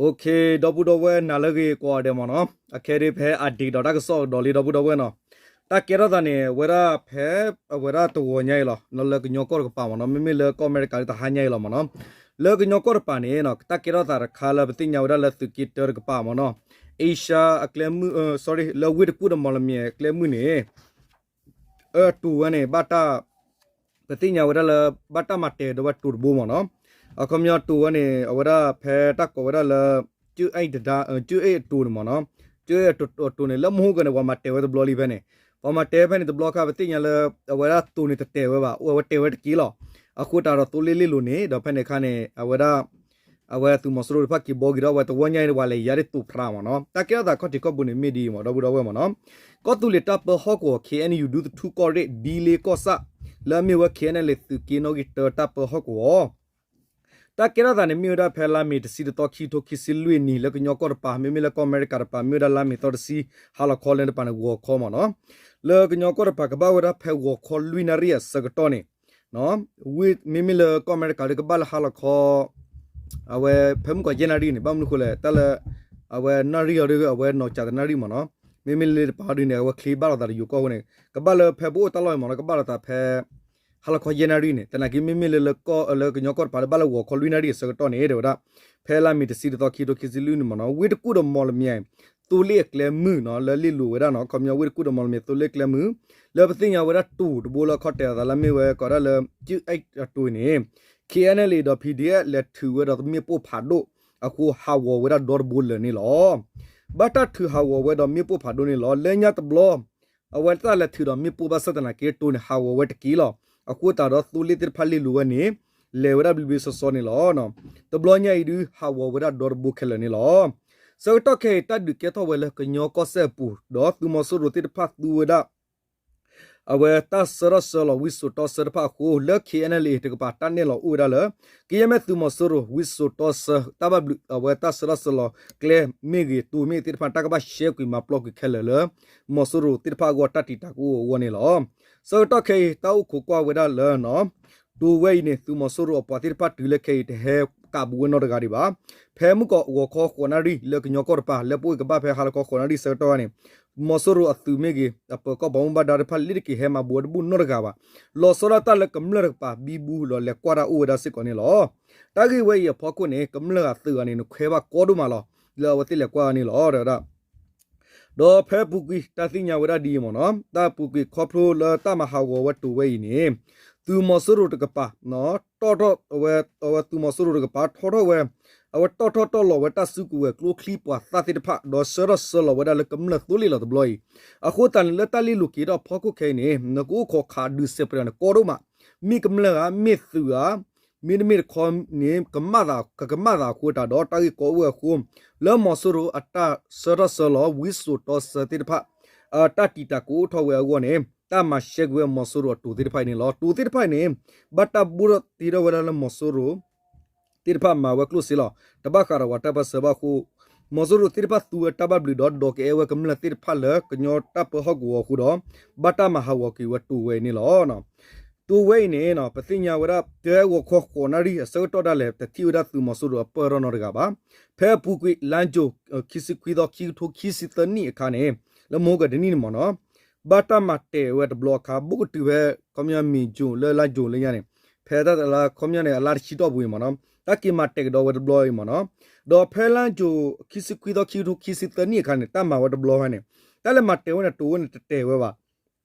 ဒီပုၢ်ဒီဝဲၢ်နၤလၢအဂ့ၤကိးဂၤဒဲးမ့ၢ်နီၤ, အခဲဒ်ဖဲအဒ့ဒီးတၢ်ကစီၣ်ကဒီးလံ ဒီပုၢ်ဒီဝဲၢ်နီၤ, တၢ်ကဲထီၣ်သးန့ၣ် အဝဲဒၣ်ဖဲ အဝဲဒၣ်တဂီၤညါအံၤလီၤ လၢကညီကီၢ်တကပၤမ့ၢ်နီၤ, မ့မ့ၢ်လၢကီၢ်အမဲရကၤဒ်တဟါညါအံၤလီၤမ့ၢ်နီၤ, လၢကညီကီၢ်တကပၤန့ၣ် တၢ်ကဲထီၣ်သးတခါလၢပသ့ၣ်ညါဝဲဒၣ်လၢသုးက့တၢတကပၤမ့ၢ်နီၤ, Asia အကျဲမုၢ် sorry လၢဝ့ၢ်တကူၣ်ဒီးမီၣ်လမၠဲၤအကျဲမုၢ်န့ၣ် အတိၤဝဲန့ၣ် ဘၣ်တၢ် ပသ့ၣ်ညါဝဲဒၣ်လၢ ဘၣ်တၢ်မၤတဲာ်ဒီးဝဲတိၤတဘိမ့ၢ်နီၤ, အခီပညီတိၤဝဲန့ၣ် အဝဲဒၣ်ဖဲတၢ်ကိးဝဲဒၣ်လၢ ကၠၢ်အဲၣ်တဒါ ကၠၢ်အဲၣ်အတိၤန့ၣ်မ့ၢ်နီၤ, ကၠၢ်အဲၣ်အတိၤန့ၣ် လၢမဟိကန့ၣ် ပှၤမၤတဲာ်ဝဲတဘျီလံဖဲန့ၣ်, ပှၤမၤတဲာ်ဖဲန့ၣ်တဘျီခါ ပသ့ၣ်ညါလၢ အဝဲဒၣ်တိၤန့ၣ်တတဲာ်ဝဲဘၣ် အိၣ်ဝဲတဲာ်ဝဲတက့ၢ်လီၤ, အဃိသတးဒီးသိလ့ၣ်လ့ၣ်လိၤန့ၣ် ဒီးဖဲန့ၣ်အခါန့ၣ် အဝဲဒၣ် အဝဲသုးမီၤစိရိၤတဖၣ်က့ၤဘှီက့ၤဒီး အဝဲတဝီညါအံၤန့ၣ် ပှၤလဲၤယါဒ်တိၤဖျါမ့ၢ်နီၤ, တၢ်ကဲထီၣ်သးခီၣ်ထံးခီၣ်ဘိန့ၣ်မ့ၢ်ဒ်အံၤမ့ၢ် ဒီပုၢ်ဒီဝဲၢ်မ့ၢ်နီၤ, ကီၢ်သူလ့ၤတၢ်ပၢဟီၣ်ကဝီၤ K N U ဒူသထူကီၢ်ရ့ၣ် ဒ်လ့ကီၢ်ဆၣ် လၢအမ့ၢ်ဝဲ K N L A သုးက့နီၣ်ဂံၢ်တၢတၢ်ပၢဟီၣ်ကဝီၤ တၢ်ကဲထီၣ်သးန့ၣ် မ့ၢ်ဝဲဒၣ်ဖဲလါမ့ၤတဆံတသီ ခံကထိခံဆံလွံၢ်နံၣ် လၢကညီကီၢ်တပၤ မ့မ့ၢ်လၢကီၢ်အမဲရကၤတပၤ မ့ၢ်ဝဲဒၣ်လါမ့ၤသီတဆံ ဟါလီၤခီလၢတပၤန့ၣ် ဂီၤခီမ့ၢ်နီၤ, လၢကညီကီၢ်တပၤ ကဘၣ်ဝဲဒၣ်ဖဲဂီၤခီလွံၢ်နၣ်ရံၣ်အဆၢကတီၢ်န့ၣ် မ့မ့ၢ်လၢကီၢ်အမဲရကၤဒီး ကဘၣ်လၢဟါလီၤခီ အဝဲဖဲမုၢ်ကီးယဲၢ်နၣ်ရံၣ်န့ၣ် ဘၣ်မနုၤဃိလဲၣ် တၢ်လၢ အဝဲနၣ်ရံၣ်အီၤဒီး အဝဲနီၢ်ကၠးတနၣ်ရံၣ်မ့ၢ်နီၤ, မ့မ့ၢ်လၢတပၤဒီးန့ၣ် အဝဲချ့ဘၣ်လိာ်သးတယိၤကီၢ်အဃိန့ၣ် ကဘၣ်လၢဖဲပအိၣ်တၢ်လီၢ်အံၤမ့ၢ်နီၤ ကဘၣ်လိာ်သးဖဲ ဟါလီၤခီယဲၢ်နၣ်ရံၣ်န့ၣ် သနာ်က့မ့မ့ၢ်လၢ လၢကညီကီၢ်တပၤဒီး ဘၣ်လၢဂီၤခီလွံၢ်နၣ်ရံၣ်အဆၢကတီၢ်န့ၣ် တဲဝဲဒၣ် ဖဲလါမ့ၤတဆံတသီ ခံကထိခံဆံလွံၢ်နံၣ်မ့ၢ်နီၤ ဝ့ၢ်တကူၣ်ဒီးမီၣ်လမၠဲၤ သိလ့ၣ်အကျဲမုၢ်နီၤ လၢလ့ၣ်လိၤဝဲဒၣ်နီၤ ခီပညီဝ့ၢ်တကူၣ်ဒီးမီၣ်လမၠဲၤ သိလ့ၣ်အကျဲမုၢ် လၢပသ့ၣ်ညါဝဲဒၣ်တိၤတဘိလၢအခီၣ်တဲာ်အသးလၢမ့ၢ်ဝဲကိးဒၣ်လၢ ကၠၢ်အဲၣ်အတိၤန့ၣ် K N L A ဒီး P D F လဲၤထုးဝဲဒီးမ့ၣ်ပိၢ်ဖးဒိၣ်အဃိ ဟးဂီၤဝဲဒၣ်ဒီတဘိလၢာ်န့ၣ်လီၤ. ဘၣ်တၢ်ထုးဟးဂီၤဝဲဒီးမ့ၣ်ပိၢ်ဖးဒိၣ်န့ၣ်လီၤ. လၢညါတဘျီ အဝဲတၢ်လဲၤထုးဒီးမ့ၣ်ပိၢ်ဘၣ်ဆၣ်သနာ်က့ တိၤန့ၣ်ဟးဂီၤဝဲတက့ၢ်လီၤ. အဃိသတးဒီးသိလ့ၣ်သ့ၣ်တဖၣ်လ့ၣ်လိၤဝဲန့ၣ် လဲၤဝဲဒၣ်ဘျ့ဘျ့ဆှီဆှီန့ၣ်လီၤ. တဘျီညါအံၤဒုး ဟးဂီၤဝဲဒၣ်ဒီတဘိခဲလၢာ်န့ၣ်လီၤ. ဆၢကတီၢ်ခဲအံၤ တၢ်ဒုးကဲထီၣ်ဝဲလၢကညီကီၢ်စဲၣ်အပူၤ ဒီးသုးမီၤစိရိၤသ့ၣ်တဖၣ်သူဝဲဒၣ် အဝဲတၢ်ဆၢထီၣ်ဆၢလီၤဝံစိာ်တီဆၢတဖၣ်အဃိ လၢ K N L A တကပၤတၢ်နဲၣ်လီၤအိၣ်ဝဲဒၣ်လၢ ကယဲၢ်မဲာ်သုးမီၤစိရိၤ ဝံစိာ်တီဆၢ တၢ်ဘၣ်ဘျုး အဝဲတၢ်ဆၢထီၣ်ဆၢလီၤကျဲမ့ၢ်ဂ့ၤ တိၤမ့ၢ်ဂ့ၤသ့ၣ်တဖၣ် တၢ်ကဘၣ်ရှဲကွံာ်မၤပျီကွံာ်ခဲလၢာ်လၢ မီၤစိရိၤသ့ၣ်တဖၣ်အဂီၢ် တၢ်တံာ်တာ်ကအိၣ်အဂီၢ်န့ၣ်လီၤ. ဆၢကတီၢ်ခဲအံၤ တၢ်အိၣ်ခိးကွၢ်ဝဲဒၣ်လၢ တိၤဝဲအံၤန့ၣ် သုးမီၤစိရိၤအပှၤသ့ၣ်တဖၣ်တုၤလၢခဲအံၤ တဟဲကးဘူးဝဲနီတဂၤဒံးဘၣ်. ဖဲမုၢ်ကီးဂီၤခီဃိးနၣ်ရံၣ် လၢကညီကီၢ်တပၤ လၢပအိၣ်ကဘၣ်ဖဲဟါလီၤခီဃိးနၣ်ရံၣ်ဆၢကတီၢ်န့ၣ် မီၤစိရိၤအသုးမ့ၢ်ဂ့ၤ အပၢၤကီၢ်ပှၤမူဘၣ်ဒါတဖၣ် လ့တက့ၤဟဲမၤဘူးဝဲတဘူးနီတဂၤဘၣ်. လီၤဆီဒၣ်တၢ်လၢကမျၢၢ်တကပၤ ဘံဘူဒီးလဲၤကွၢ်တၢ်အိၣ်ဝဲဒၣ်စ့ၢ်ကီးန့ၣ်လီၤ. တၢ်ဂ့ၢ်ဝဲအံၤအဖီခိၣ်န့ၣ် ကမျၢၢ်အသုးဂၤန့ၣ် နခွဲးဘၣ်ကီဒိၣ်မးလီၤ. လၢအဝဲသ့ၣ်လဲၤကွၢ်န့ၣ်လီၤ တဲဝဲဒၣ် ဒီးဖဲအပူၤကွံာ် တၢ်သ့ၣ်ညါဝဲဒၣ်ဒ်အံၤမ့ၢ်နီၤ, တၢ်အပူၤကွံာ်ခီဖျိလၢတၢ်မၤဟးဂီၤဝဲတိၤဝဲအံၤန့ၣ် သုးမီၤစိရိၤတကပၤ တီၣ်ထီၣ်ဝဲ အဝဲသုးမီၤစိရိၤတကပၤ ထီထီၣ်ဝဲ အဝဲတီၣ်ထီၣ်တီၣ်လီၤဝဲတၢ်စုကဝဲၤကျိချံမျိာ်သၣ်သ့ၣ်တဖၣ် ဒီးဆှၢထီၣ်ဆှၢလီၤဝဲဒၣ်လၢကမျၢၢ်သိလ့ၣ်လီၤတဘျီအံၤ, အဃိသတးန့ၣ် လၢတၢ်လ့လိၤက့ၤထီၣ်ဖီခိၣ်ခဲအံၤန့ၣ် နကအိၣ်ခိးခးဒုးစဲးပြဲးန့ၣ်ကီဒိၣ်မး, မ့ၢ်ကမျၢၢ်ဧါ မ့ၢ်သုးဧါ မ့တမ့ၢ်တခီန့ၣ် ကမၣ်သး ကကမၣ်သးအဃိသတးဒီး တၢ်ဂ့ၢ်ကီအိၣ်ဝဲအဃိ လၢမီၤစိရိၤအတၢ်ဆှၢထီၣ်ဆှၢလီၤ ဝံစိာ်တီဆှၢသ့ၣ်တဖၣ် တၢ်တံာ်တာ်ကအိၣ်ထီၣ်ဝဲအဂီၢ်န့ၣ် တၢ်မၤရှဲကွံာ်ဝဲမီၤစိရိၤအတိၤသ့ၣ်တဖၣ်အံၤန့ၣ်လီၤ. တိၤသ့ၣ်တဖၣ်အံၤန့ၣ် ဘၣ်တၢ်ဘိၣ်ထီၣ်တ့ထီၣ်ဝဲဒၣ်လၢမီၤစိရိၤ သ့ၣ်တဖၣ်မၤဝဲကျိၣ်စ့လီၤ. တဘၣ်ဃးဒီးပှၤတၢ်ပၢၢ်ဆၢဘၣ်အဃိ မီၤစိရိၤသ့ၣ်တဖၣ်သူဝဲတၢ်ဘၣ်ဘျုးဒီး ဒိးကအဲၣ်ဝဲကမျၢၢ်သ့ၣ်တဖၣ်လၢကညီတၢ်ပၢဟီၣ်ကဝီၤအဃိဒီး ဘၣ်တၢ်မၤဟးဂီၤက့ၤဝဲတိၤဝဲအံၤန့ၣ်လီၤ. တိၤဝဲအံၤန့ၣ် ပသ့ၣ်ညါဝဲဒၣ် တဲဂီၤခီဃိးနၣ်ရံၣ်အဆၢကတီၢ်ဒၣ်လဲာ် တထံၣ်ဝဲဒၣ်သုးမီၤစိရိၤအပၢၢ်ထီၣ်နီတဂၤဘၣ်. ဖဲအပူၤကွံာ် လါယူၤ ခံဆံခွံသီ ခံကထိခံဆံသၢနံၣ်အခါန့ၣ် လၢမဟိကဒနံၣ်န့ၣ်မ့ၢ်နီၤ ဘၣ်တၢ်မၤတဲာ်ဝဲတဘျီအခါ ဘူးကတုၤဖဲ ခီပညီမ့ၢ်ယူၤလၢလါယူၤလၢညါန့ၣ် ဖဲတၢ်တလါခီပညီန့ၣ် အလါတဆံတီၢ်ပူၤအံၤမ့ၢ်နီၤ တၢ်က့ၤမၤတဲာ်ကဒီးဝဲတဘျီအံၤမ့ၢ်နီၤ ဒီးဖဲလါယူၤ ခံဆံခွံသီ ခံကထိခံဆံသၢနံၣ်အခါန့ၣ် တၢ်မၤဝဲတဘျီဖဲန့ၣ် တၢ်လဲၤမၤတဲာ်ဝဲန့ၣ် တိၤဝဲန့ၣ်တတဲာ်ဝဲဘၣ်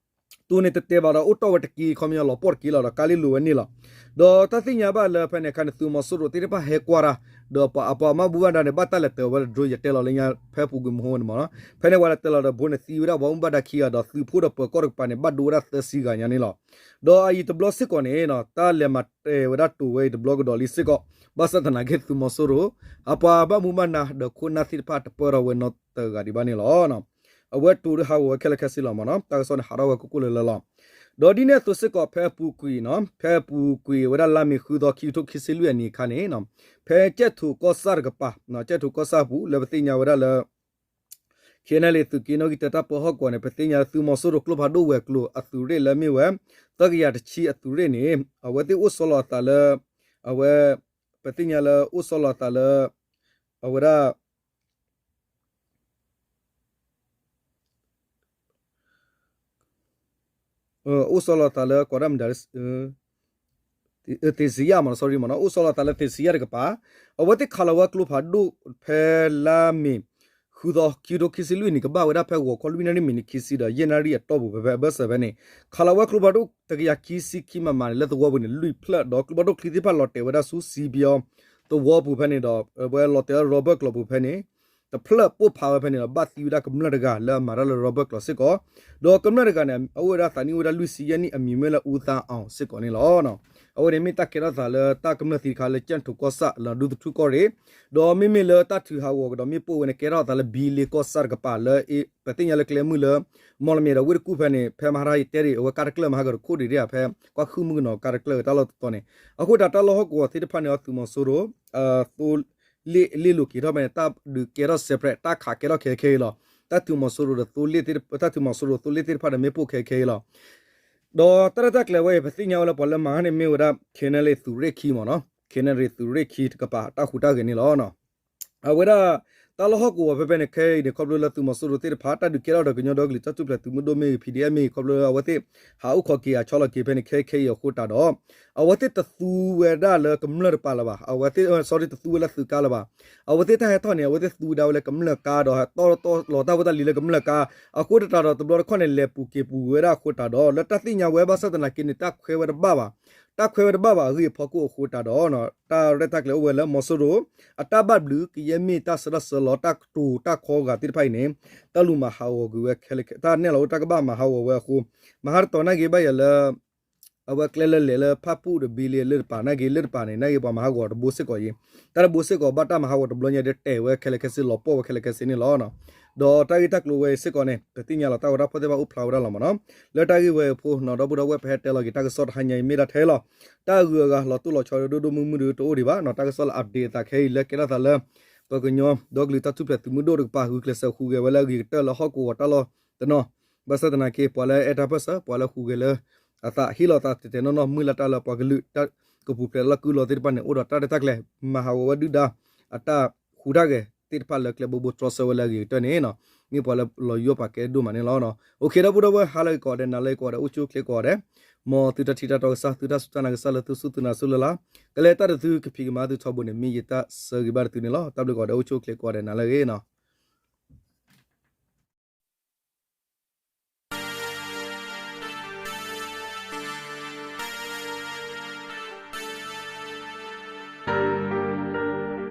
တိၤန့ၣ်တတဲာ်ဘၣ်ဒီး အိၣ်တီၢ်ဝဲတက့ၢ် ခီပညီလီၤပှီၢ်တက့ၢ်လီၤ ဒီးကါလ့လိၤဝဲန့ၣ်လီၤ. ဒီးတၢ်သ့ၣ်ညါဘၣ်လၢဖဲန့ၣ်အခါန့ၣ် သုးမီၤစိရိၤသ့ၣ်တဖၣ်ဟဲကွၢ်တၢ် ဒီးပှၤအပှၤဘၣ်မူဘၣ်ဒါန့ၣ် ဘၣ်တၢ်လဲၤတၢၤဝဲတဒိ ယတဲလီၤလၢညါ ဖဲပူၤကွံာ်မဟိန့ၣ်မ့ၢ်နီၤ ဖဲန့ၣ်ပှၤလဲၤတၢၤလီၤဒီး ဘိန့ၣ်သံဝဲဒၣ်ပှၤမူဘၣ်ဒါခံဂၤဒီး သုးဖိဒီးပၢၤကီၢ်တကပၤန့ၣ် ဘၣ်ဒိဝဲဒၣ်သၢဆံဂၤညါန့ၣ်လီၤ. ဒီးအအံၤတဘျီစ့ၢ်ကီးန့ၣ် တၢ်လဲၤမၤတဲာ်ဝဲဒၣ်တိၤဝဲအံၤတဘျီကဒီးလံစ့ၢ်ကီး ဘၣ်ဆၣ်သနာ်က့သုးမီၤစိရိၤ အပှၤဘၣ်မူဘၣ်ဒါဒီးခိၣ်နၢ်သ့ၣ်တဖၣ်တပၢၢ်ထီၣ်ဝဲနီတဂၤဒံးဘၣ်န့ၣ်လီၤ. အဝဲတိၤဒုးဟးဂီၤဝဲခဲလၢာ်ခဲဆ့လီၤမ့ၢ်နီၤ တၢ်ကစီၣ်န့ၣ်ဟးထီၣ်ဝဲကိၢ်ကိၢ်လၢလၢလီၤ. ဒီးဒ်န့ၣ်အသိးစ့ၢ်ကီး ဖဲအပူၤကွံာ်နီၤ ဖဲအပူၤကွံာ်ဝဲဒၣ်လါမ့ၤဃုသီ ခံကထိခံဆံလွံၢ်အနံၣ်အခါန့ၣ် ဖဲကၠဲၣ်ထိးကီၢ်ဆၣ်တကပၤ ကၠဲၣ်ထိးကီၢ်ဆၣ်အပူၤ လၢပသ့ၣ်ညါဝဲဒၣ်လၢ ခ့ၣ်အဲၣ်လ့ သုးက့နီၣ်ဂံၢ်တၢတၢ်ပၢဟီၣ်ကဝီၤန့ၣ် ပသ့ၣ်ညါသုးမီၤစိရိၤကျိဖးဒိၣ်ဝဲၤကျိၤအသုးရ့ၣ်လၢအမ့ၢ်ဝဲ သၢကယၤတဆံအသုးရ့ၣ်န့ၣ် အဝဲသ့ၣ်အိၣ်ဆီလီၤအသးလၢ အဝဲ ပသ့ၣ်ညါလၢအိၣ်ဆီလီၤအသးလၢ အဝဲဒၣ် အိၣ်ဆီလီၤသးလၢကိးဒၣ်မတၤ သ့စံယၣ်မ့ၢ်နီၤ sorry မ့ၢ်နီၤ အိၣ်ဆီလီၤသးလၢသ့စံယၣ်တကပၤ အဝဲသ့ၣ်ခးလီၤဝဲကျိဖးဒိၣ်ဖဲလါမ့ၤ ဃုသီ ခံကထိခံဆံလွံၢ်နံၣ် ကဘၣ်ဝဲဒၣ်ဖဲဂီၤခီလွံၢ်နၣ်ရံၣ် မံးနံးခံဆံဒီး ယဲၢ်နၣ်ရံၣ်အတီၢ်ပူၤဖဲ ဖဲအဘၢၣ်စၢၤဖဲန့ၣ် ခးလီၤဝဲကျိဖးဒိၣ်တကယၤခံဆံခံ မမ န့ၣ် လၢသဝီပူၤန့ၣ် လွံၢ်ဖျၢၣ် ဒီးကျိဖးဒိၣ်ချံသ့ၣ်တဖၣ်လီၤတဲာ်ဝဲဒၣ်ဆူ စံပယီၤ သဝီပူၤဖဲန့ၣ်ဒီး အဝဲလီၤတဲာ်လၢ ရီဘၢၣ်ကျိာ်ပူၤဖဲန့ၣ် တဖျၢၣ်ပိၢ်ဖးဝဲဖဲန့ၣ်ဒီး ဘၣ်သံဝဲဒၣ်ကမျၢၢ်တဂၤလၢအမၤတၢ်လၢ ရီဘၢၣ်ကျိာ်စ့ၢ်ကီး ဒီးကမျၢၢ်တဂၤန့ၣ် အအိၣ်ဝဲဒၣ်သးနံၣ်အိၣ်ဝဲဒၣ်လွံၢ်ဆံယဲၢ်နံၣ် အမံၤမ့ၢ်လၢ အူသါအီၤ စ့ၢ်ကီးန့ၣ်လီၤ. အဝဲန့ၣ်မ့ၢ်တၢ်ကဲထီၣ်သးလၢတၢ်ကမျၢၢ်သံတခါလၢ ကၠဲၣ်ထူးကီၢ်ဆၣ် လၢဒူသထူကီၢ်ရ့ၣ် ဒီးမ့မ့ၢ်လၢတၢ်ထုးဟးဂီၤကဒီးမ့ၣ်ပိၢ်ဝဲန့ၣ် ကဲထီၣ်သးလၢ ဘံလ့ကီၢ်ဆၣ်တကပၤလၢ ပသ့ၣ်ညါလၢကျဲမုၢ်လၢ မီၢ်လမၠဲၤဒီးဝ့ၢ်တကူၣ်ဖဲန့ၣ် ဖဲမဟါတဟါယတဲဒၣ် အဝဲကါတကျၢၢ်မဟါကတခိၣ်ဒံးဒံးဧါ ဖဲကွၢ်ဃုမုၢ်ကနီၤကါတကျၢၢ်တၢ်လီၢ်တတီၤန့ၣ် အဃိတၢ်တၢ်လီၢ်ဟီၣ်ကဝီၤသ့ၣ်တဖၣ်န့ၣ် အသုးမီၤစိရိၤ သိလ့ၣ်လ့ၣ်လိၤက့ၤထီၣ်ဖဲန့ၣ် တၢ်ဒုးကဲထီၣ်စဲးဖရဲး တၢ်ခးကဲထီၣ်ခဲခဲအံၤလီၤ. တၢ်သုးမီၤစိရိၤဒီးသိလ့ၣ် တၢ်သုးမီၤစိရိၤသိလ့ၣ်သ့ၣ်တဖၣ်ဒီးမ့ၣ်ပိၢ်ခဲခဲအံၤလီၤ. ဒီးတၢ်ရဲၣ်တၢ်ကျဲၤဝဲအံၤ ပသ့ၣ်ညါဝဲလၢပှၤလၢမၤဟါန့ၣ်မ့ၢ်ဝဲဒၣ် ခဲနလ့ၣ်သုးရ့ၣ်ခံမ့ၢ်နီၤ ခဲနလ့ၣ်သုးရ့ၣ်ခံတကပၤ တၢ်ဟူးတၢ်ဂဲၤန့ၣ်လီၤ. အဝဲဒၣ် တၢ်လီၢ်ဟီၣ်ကဝီၤဖဲဖဲန့ၣ် ခဲအံၤန့ၣ် ခီဖျိလၢသုးမီၤစိရိၤသ့ၣ်တဖၣ် တၢ်ဒုးကဲထီၣ်ဒီးကညီဒီကလုာ်တၢ်ထူၣ်ဖျဲးသုးမုၢ်ဒိၣ်မ့ၢ်ဂ့ၤ PDF မ့ၢ်ဂ့ၤ ခီဖျိလၢအဝဲသ့ၣ် ဟးအိၣ်ခိးက့ၤအဆီလီၤက့ၤဖဲန့ၣ် ခဲခဲအံၤအဃိတၢ်ဒီး အဝဲသ့ၣ်တသူဝဲဒၣ်လၢကမျၢၢ်တပၤလၢၤဘၣ် အဝဲသ့ၣ် sorry တသူဝဲလၢသုးကါလၢၤဘၣ် အဝဲသ့ၣ်တၢ်ဟဲထီၣ်န့ၣ် အဝဲသ့ၣ်သူဝဲဒၣ်ဝဲလၢကမျၢၢ်ကါဒီး ဟဲတီၢ်တီၢ်လီၤတၢ်ဖိတၢ်လံၤလၢကမျၢၢ်ကါ အဃိတၢ်ဒီးတဘျီတခီၣ်န့ၣ် လဲၤပူၤက့ၤပူၤဝဲဒၣ်အဃိတၢ်ဒီး လၢတၢ်သ့ၣ်ညါဝဲဘၣ်ဆၣ်သနာ်က့န့ၣ် တၢ်ခွဲးဝဲတဘၣ်ဘၣ် တၢ်ခွဲးဝဲတဘၣ်ဘၣ်အဂ့ၢ်အဖီခိၣ်အဃိတၢ်ဒီး တၢ်ရဲၣ်တၢ်ကျဲၤအိၣ်ဝဲလၢမီၤစိရိၤ အတၢ်ဘၣ်ဘျုးကယဲၢ်မ့ၢ်တၢ်ဆၢထၢၣ်ဆၢလီၤ တၢ်ကတိၤတၢ်ခီဂာ်သ့ၣ်တဖၣ်အံၤန့ၣ် တၢ်လူၤမၤဟးဂီၤကွံာ်ဝဲခဲလၢာ် တၢ်နဲၣ်လီၤအိၣ်တၢ်ကဘၣ်မၤဟးဂီၤဝဲအဃိ မဟါတတီၤနာ်က့ဘၣ်ယၤလၢ အဝဲကျဲလၢလဲၤလၢဖၣ်ပူၣ်ဒီးဘံလ့လၢတပၤနာ်က့ လၢတပၤန့ၣ် နာ်က့ပှၤမၤဟးဂီၤတဘိစ့ၢ်ကီးအံၤ တၢ်တဘိစ့ၢ်ကီး ဘၣ်တၢ်မၤဟးဂီၤတဘျီညါဒီးတဲာ်ဝဲခဲလၢာ်ခဲဆ့ လီၤပှီၢ်ဝဲခဲလၢာ်ခဲဆ့န့ၣ်လီၤ. ဒီးတၢ်ဂ့ၢ်တၢ်ကျိၤဝဲအံၤစ့ၢ်ကီးန့ၣ် ပသ့ၣ်ညါလီၤတၢ်ဂီၤတၢ်ဖီၣ်သ့ၣ်တဖၣ်အိၣ်ဖျါဝဲဒၣ်လီၤမ့ၢ်နီၤ လၢတၢ်ဂ့ၢ်ဝဲအံၤအဖီခိၣ်နီၤ ဒီပုၢ်ဒီဝဲၢ် ပဟဲတဲလီၤက့ၤတၢ်ကစီၣ်တဟါညါအံၤမ့ၢ်ဒၣ်ထဲလီၤ တၢ်ဂုၤအဂၤလီၤတိၢ်လီၤဆီဒိၣ်ဒိၣ်မုၢ်မုၢ်ဒီးတအိၣ်ဒံးဘၣ်နီၤ တၢ်ကစီၣ်လၢ update အသးခဲအံၤလၢကဲထီၣ်သးလၢ ပကညီဒီကလုာ်တၢ်ထူၣ်ဖျဲးသုးမုၢ်ဒိၣ်တကပၤ ဂုာ်ကျဲးစၢးဟူးဂဲၤဝဲလၢအဂ့ၤကတၢၢ်လၢဟီၣ်ကဝီၤတၢ်လီၢ်တနီၤ ဘၣ်ဆၣ်သနာ်က့ ပှၤလၢအဲၣ်တၢ်ပၢၢ်ဆၢ ပှၤလၢဟူးဂဲၤလၢ အသးဟ့ၣ်လီၤသးတဲာ်တဲာ်နီၢ်နီၢ် မုၢ်လၢ်တၢ်လၢပှၤကလုာ်တၢ်ကပူၤဖျဲးလၢကုၢ်လီၤသ့ၣ်တဖၣ်န့ၣ် အိၣ်ဒီးတၢ်ရဲၣ်တၢ်ကျဲၤ မၤဟးဂီၤဝဲဒုၣ်ဒါ အတၢ်ဟူးတၢ်ဂဲၤသ့ၣ်တဖၣ်လၢကျဲဘိဘိတြီဆၢဝဲလၢအဂ့ၤကတၢၢ်န့ၣ်နီၤ မ့ၢ်ပှၤလၢလီၤယိၣ်ပာ်ကဲဒိၣ်မးန့ၣ်လီၤ. အိၣ်ခ့ ဒီပုၢ်ဒီဝဲၢ် ဟါလၢဂ့ၤကိးဂၤဒဲး နၤလၢဂ့ၤကိးဂၤဒဲး အိၣ်ဆူၣ်အိၣ်ချ့ကိးဂၤဒဲး မ်သုတၢ်ထံၣ်တၢ်တီကစၢ် သုတၢ်စူၢ်တၢ်နာ်ကစၢ်လၢသုစူၢ်သုနာ်ဆူလၢ်လၢ် ကလဲၤတၢ်ဒီးသုကဖံးကမၤသုထီဘိန့ၣ် မ့ၢ်ယတၢ်ဆၢဂ့ၤဘၣ်တသုန့ၣ်လီၤ. တၢ်ဘျုးကိးဂၤဒဲး အိၣ်ဆူၣ်အိၣ်ချ့ကိးဂၤဒဲး နၤလၢဂ့ၤနီၤ.